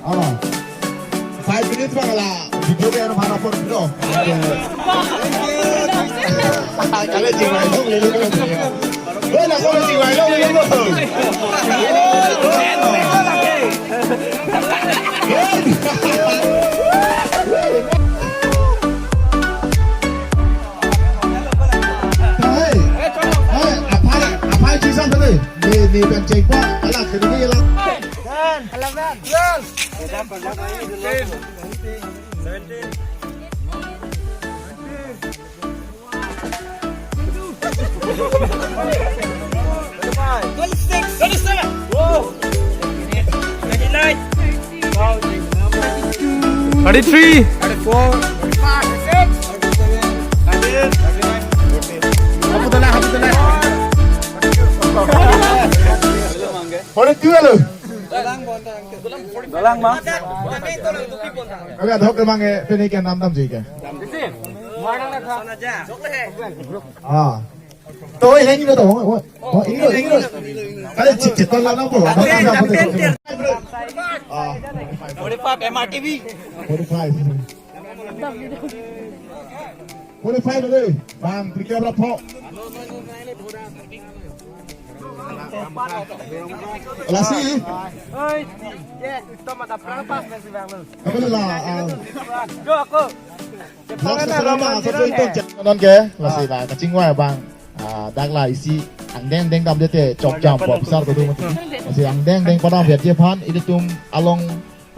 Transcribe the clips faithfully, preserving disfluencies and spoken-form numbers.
Ah. Five minutes bang la video ke ano bhara por lo. Kale chingvai long le lo. Wala kale chingvai long le lo. Hey, hey, aphai, aphai chisam tadi. Ni, ni kan cengpa, ala kini ni la. Eleven. Twelve. Seventeen. Twenty-six. Twenty-seven. Whoa. Twenty-nine. Thirty-three. Thirty-four. Thirty-five. Thirty-six. Thirty-eight. Thirty-nine. Forty. Hapu tana, hapu tana. Forty-two alo. Dolang ma? Aga dhok mang e pini ke nam damji ke. Ah. To, eh, ini to. Oh, oh, ini, ini. Kali cik cik to lang po. Ah. Forty-five M R T V. Forty-five. Forty-five deh. Bang, tiga berapa? Lasi. Oi, ya, itu mata perang pas masih bang lu. Apa la? Ah. Yo, aku. Vlog seselama, satu itu cek non ke, lasi la kachingvai bang. Ah, dak la isi angdeng deng damde te chok jam po besar tu tu. Lasi angdeng deng padam ya dia phan, ilitum along,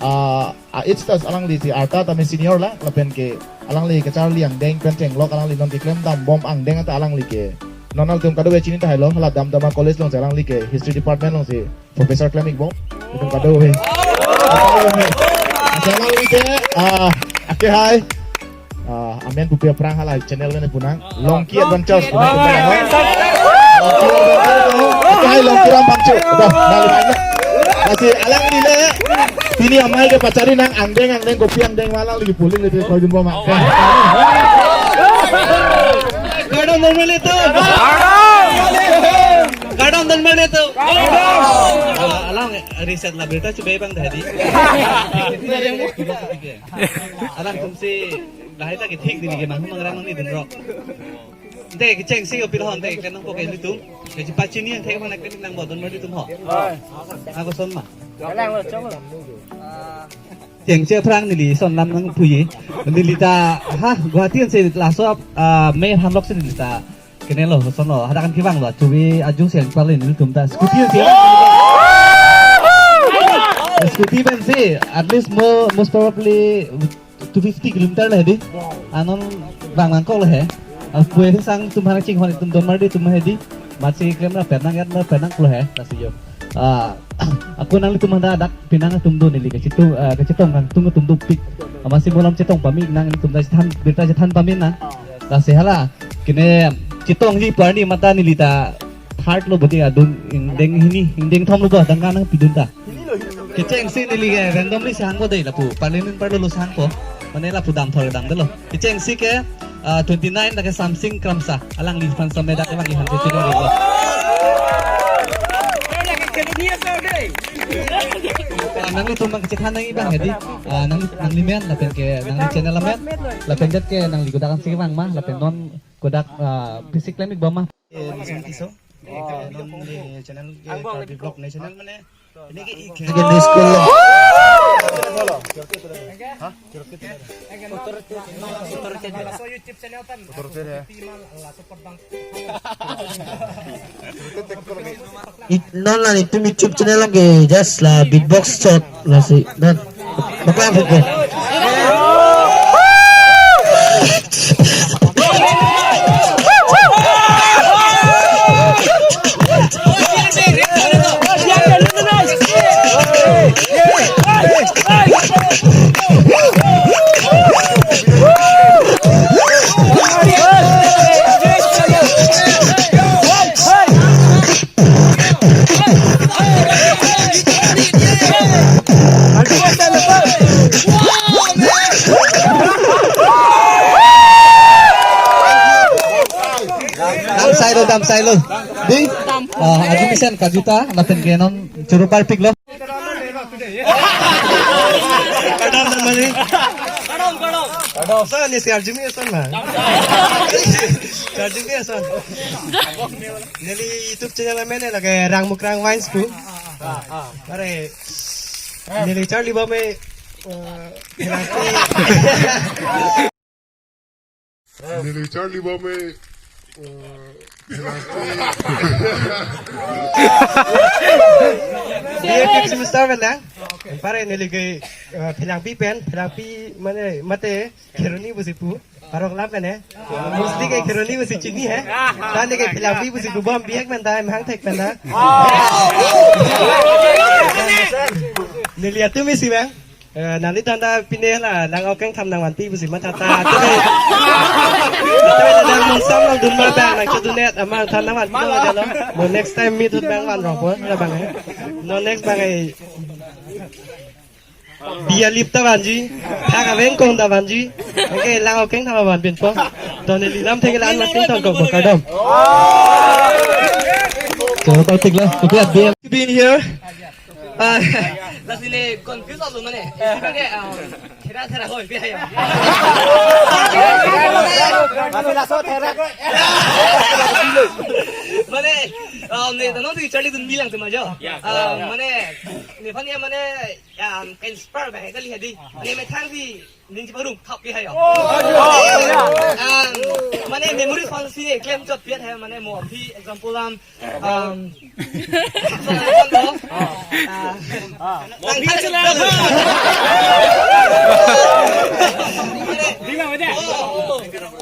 ah, a age tas alangli si arta tame senior la, lapen ke alangli kacharli angdeng pen chenglok alangli non keklem dambom angdeng ata alangli ke. Non alangtum kadokave chini tahai lo, hala Damdama College along si alangli ke History Department along si Professor klem-ikbom. Itum kadokave. Kadokave. Alangli ke, ah, ake hai. Ah, amen pupe aphrang hala channel ne punang. Longki Adventures punang. Akai Longkiram Bangcho. Dah, dah, dah. Lasi alanglile. Pini amei kepachari nang angdeng angdeng kopi angdeng ma alangli polling le koi dun bom ma. Kardom don melitum. Kardom don melitum. Alang reset la berita chubai bang tadi. Alangtum si lahai ta kethik dili ke manghu mangrang nangli dunrok. Ante kechengsi kopilo ante keklem nangpo ke ilitum. Kechipachini ante mana keklem nangpo don melitum ho. Ako son ma. Chengsi aphrang neli son lam nangpuji. Neli ta ha Guwahati ansi laso ah, May thanlok si neli ta. Kene lo, son lo, hadak an kevang lo, chubi aju siang pali nelitum ta scooty siang. Scooty pensi, at least mo most probably two fifty kilometer le di. Anon bang nangkok le he. Apoi sang tum hana chinghon tum don mardi tum he di. Matsi klem na penang yat na penang klo he, lasi jo. Ah, ako nanglitum hadak penang atum do neli kachitu ah, kachetong nangtum atum dopik. Amatsi mo lam chetong pame nangtum ta chethan birta chethan pame nang. Lasi hala kene chetongji pu arni mata neli ta third lo bodi adun ingdeng hini ingdeng thom lo bo dangka nangpidun ta. Kechengsi neli ke randomly sangpo dei lapu parliament parlo lo sangpo. Mane lapu damthor damdelo. Kechengsi ke ah, twenty nine lake Samsing Kramsa. Alangliphan samedak lagi han kecil lo. Ah, nanglitum bang kecil han nang ibang jadi. Ah, nang nangli men lapen ke nangli channel amen. Lapen jat ke nangli kodak ansi bang ma lapen non kodak ah, fisik lemik bom ma. Eh, Nison Tisso. Eh, non le channel ke Karbi Vlog ne channel mane. Ini ke ik secondary school lo. Hah? It non la itum YouTube channel lagi just la beatbox shot lasi dan. Bakla football. Dam sailo, dam sailo. Di, ah, aju mesen kajuta, lapen ke non churu parpik lo. Kardom, kardom. Kardom, kardom. Kardom. Sa ni si arjumi ason na. Arjumi ason. Neli YouTube channel amen lake Rang Mukrang Vines pu. Are neli charli bom e, eh, Neli charli bom e, eh, B A fifth semester pen lang. Pare neli ke, eh, Phelangpi pen, Phelangpi mane mate Kheroni pusi pu. Parok lam pen he. Mostly ke Kheroni pusi chini he. Tane ke Phelangpi pusi pu bom bihek pen ta, emhang thek pen ta. Neli atum isi bang. Eh, nanglitum ta pine la lang okeng tham nangvanpi pusi matha ta. Tebe, tebe lang monsam lang dun ma bang nangchodunet amang tham nangvanpi lo jalo. Mo next time meet hut bang van rong po la bang he. No next bang he. Bia lip ta vanji, thak aveng kong ta vanji. Oke, lang okeng tham vanpinpo. To neli lam thek la an masing tong kong po kardom. Choro parpik lo, kopi at bia. Been here. Ah, lasi ne confuse alo mane. Isi ke, ah, thera thera hoi pi ayo. Mane, ah, ne tano tu charli dun bilang tu majo. Ah, mane, nephan ya mane, ya, inspire ba kali hadi. Ne methang di ning chiparung thap pi ayo. Ah, mane memory fun si klem chot piat hai mane mo aphi example am Um, ah, ah, oh,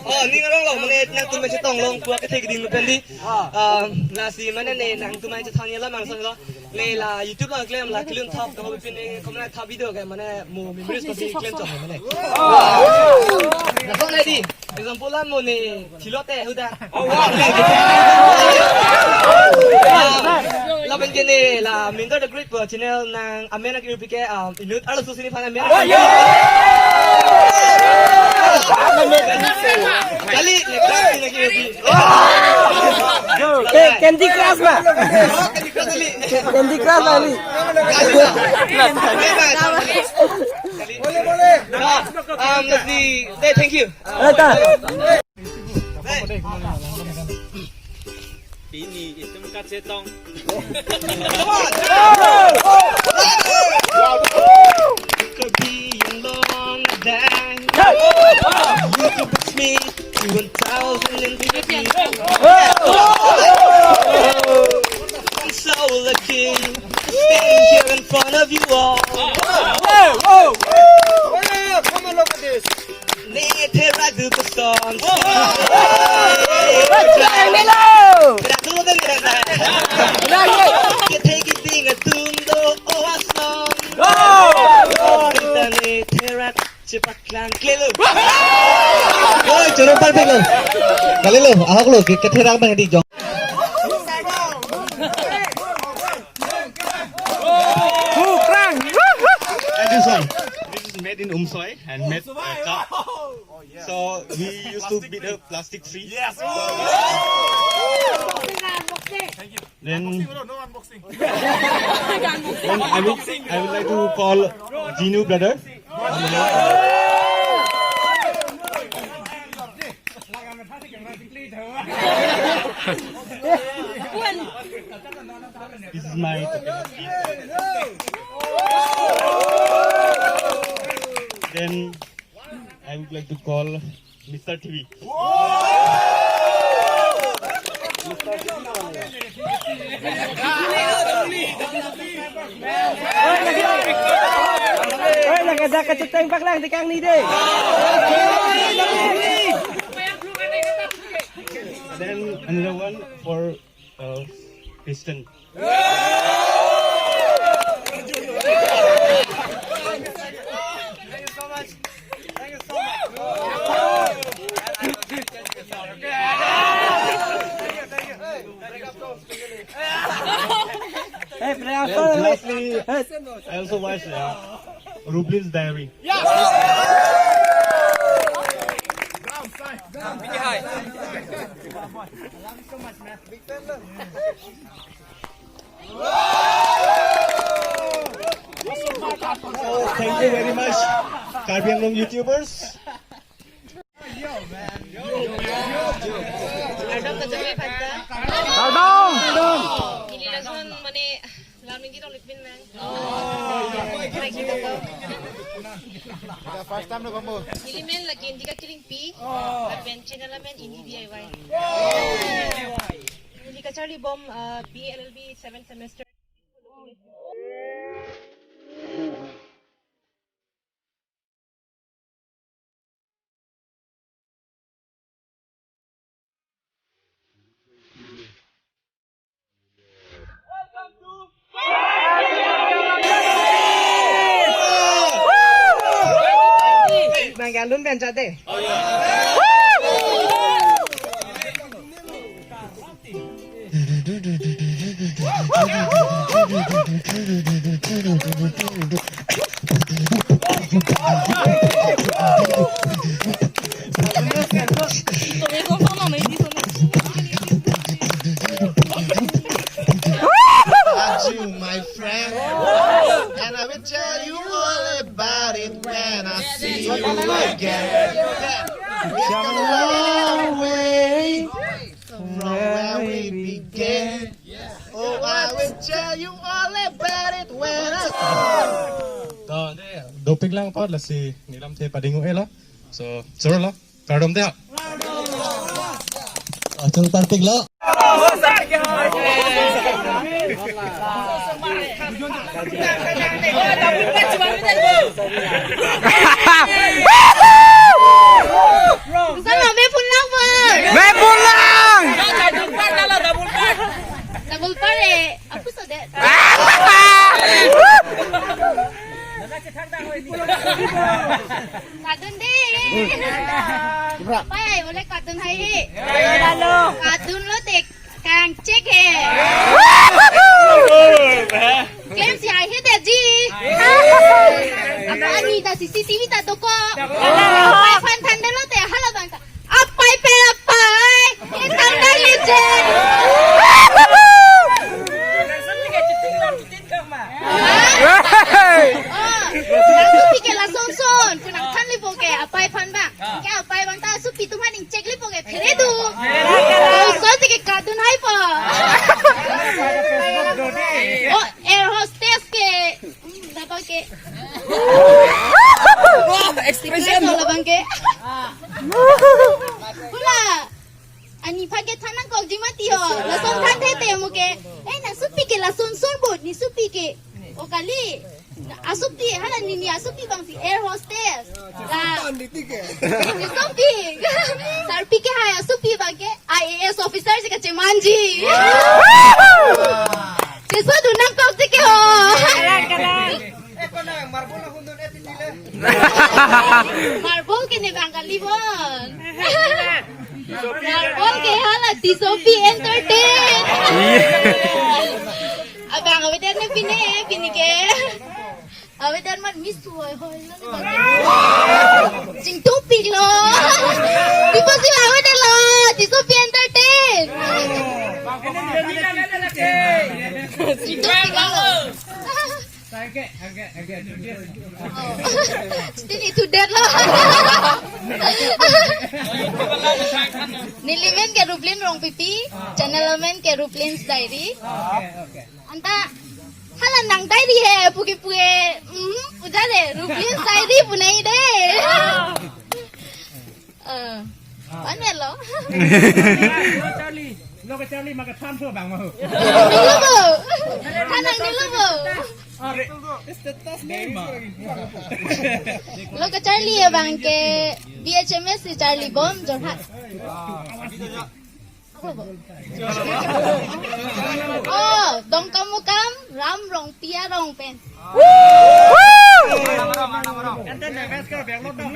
oh, ning arong lo, mane Nangtum chetong long puak kethe keding pen di. Ah, lasi mane ne nangtum chethan alam angsong lo. Ne la YouTube along klem la kelun thap, kamo pin ne comment thap video ke mane mo memories ko klem chok mane. Lason le di. Example la mo ne thilote huda. Lapen ke ne la Minter the Great pu channel nang amen ke R P K, um, inut arloso sini aphan amen. Kali, next time lagi lebih. Ke-, Candy Crush ba? Oh, Candy Crush kali. Candy Crush kali. Boleh, boleh. Nah, um, let's see. Hey, thank you. Eh, ta. Pini itum kachetong. Could be a long day. You could push me to one thousand and fifty. I'm so lucky to stand here in front of you all. Come on, look at this. Ne thera du koson. Melo. Thera du de ne na. Kethe keding atum do o ason. Kita ne thera chepaklang klelo. Oi, choro parpik lo. Kali lo, ahok lo, ke, kethe rang bang di jong. Kukrang. And this one. This is made in Umsoi, handmade, uh, cup. So we used to beat up plastic free. Yes. Then, then I would, I would like to call Jinu brother. This is my Then I would like to call Mister T V. Oi, lake dak kacheteng paklang di kang ni de. Then another one for, uh, Christian. Thank you so much. Thank you so much. Hey, player, and lastly, hey. I also watch, uh, Rublin's Diary. Thank you very much, Karbi Anglong YouTubers. Kardom kachetong panta. Kardom. Neli lason mane Lamingki Tonglikpin nang. First time lo kamu. Neli men lake Indika Kilingpi. Lapen channel amen Indi D I Y. Neli kacharli bom, uh, B A L L B seventh semester. Bang galun benjade. Are you my friend? And I will tell you all about it when I see you again. It's come a long way from where we began. Oh, I will tell you all about it when I... To, doping lang apot, lasi neli lamthe pading-o-e lo. So, choro lo. Kardom de. Achung parpik lo. Sama me pun lang po. Mepun lang. Double par eh. Apuso det. Kadun de. Pai, bole kadun hai he. Kadun lote kangchek he. Klem si hai he de ji. Apa ani ta C C T V ta doko. Pai aphan thandetlote hala abang ta. Apai pe apai. He thandai le je. Oh, nangsupi ke lasonson, pu nangthan lipo ke, apai aphan bang. Ke apai abang ta supi atum aning chek lipo ke, phere do. Oh, so si ke kadun hai po. Oh, air hostess ke, hmm, dapat ke. Expression. Labang ke. Pula. Ani aphan ke than nangkokji mati ho. Lason than thekte mo ke. Eh, nangsupi ke lasonson bo, ne supi ke. O kali. Asupi, hala ne, ne asupi abang si air hostess. La. Ne supi. Sarpi ke hai asupi abang ke I A S officer si kachemanji. Cheso dun nangkokji ke ho. Marble ke ne bang kali bon. Marble ke hala Tisopi Entertain. Abang avedetne pine, pine ke. Avedetne man miss hoi hoi lo. Chingtupiklo. Tipo si avedetlo, Tisopi Entertain. Chingtupiklo. Sitini itu det lo. Neli men ke Ruplin Rongpipi, channel men ke Ruplin Diary. Anta hala nang diary he, puke puke, hmm, puja de, Ruplin Diary punai de. Eh, pan ya lo. Charlie, lo ke Charlie maka tham so bang mau. Nilo bo. Thanang nilo bo. Status name ma. Lo ke Charlie abang ke B H M S si Charlie Bom Jorhat. Oh, Dongkamukam Ram Rongpi arong pen.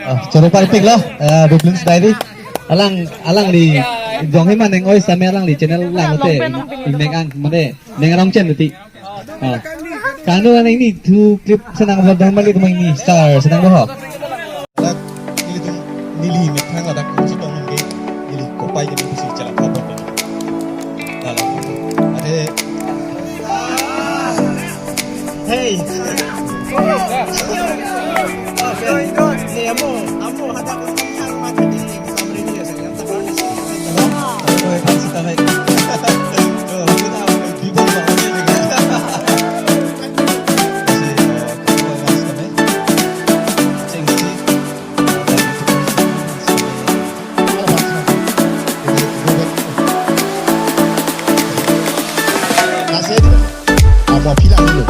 Ah, choro parpik lo, eh, Ruplin Diary. Alang, alangli jong himan neng oi same alangli channel lang te, mek ang mane neng arong chen ti. Ah. Kanu aneng ni thu clip senang bodang mali tumang ni star senang boho. Dak nelitum neli methang ladak musi tong nungge neli kopai ke neli si chala khobor neli. Lalu. Ade. Hey. Hey, amo, amo, hadak. Amo aphi lang dolo.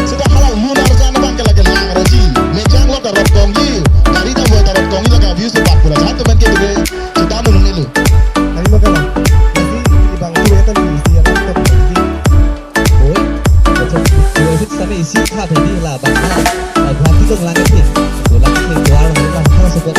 Seta halal lunar jan abang ke lagi lang roji. Mejang lo karot kongji. Kari jam lo karot kongji lagi abuse bat pula jan teman ke dulu. Seta mulung dolo. Kami makan lah. Jadi di bang tu ya kan di isi ya kan. Oi, macam dua itu sana isi khat ini lah bang. Lah, lah, dua itu lang itu. Dua lang itu dua lang itu lah. Kalau sebut.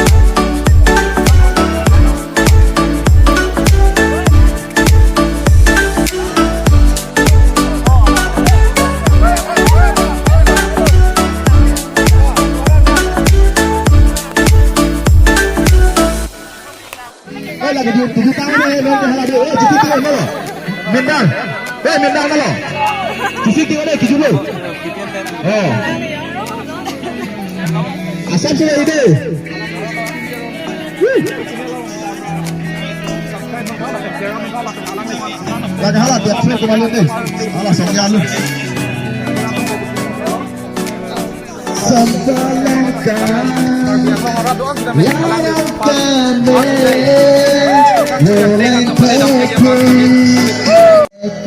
Eh, lagi di, di tangan eh, lo hala di, eh, di, di, di, lo. Mendang. Eh, mendang lo. Di sini ada tujuh lo. Oh. Asam sudah itu. Wuh. Lagi hala, tiap sini kembali nih. Hala, songnya lu. Sambalangka, larang kami, loreng pepun.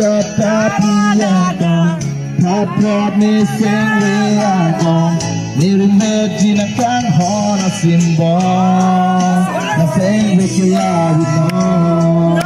Kata dia dong, kata ni sing liang dong. Nirim veji nang kanghon asim bom, nang seng vekila vino.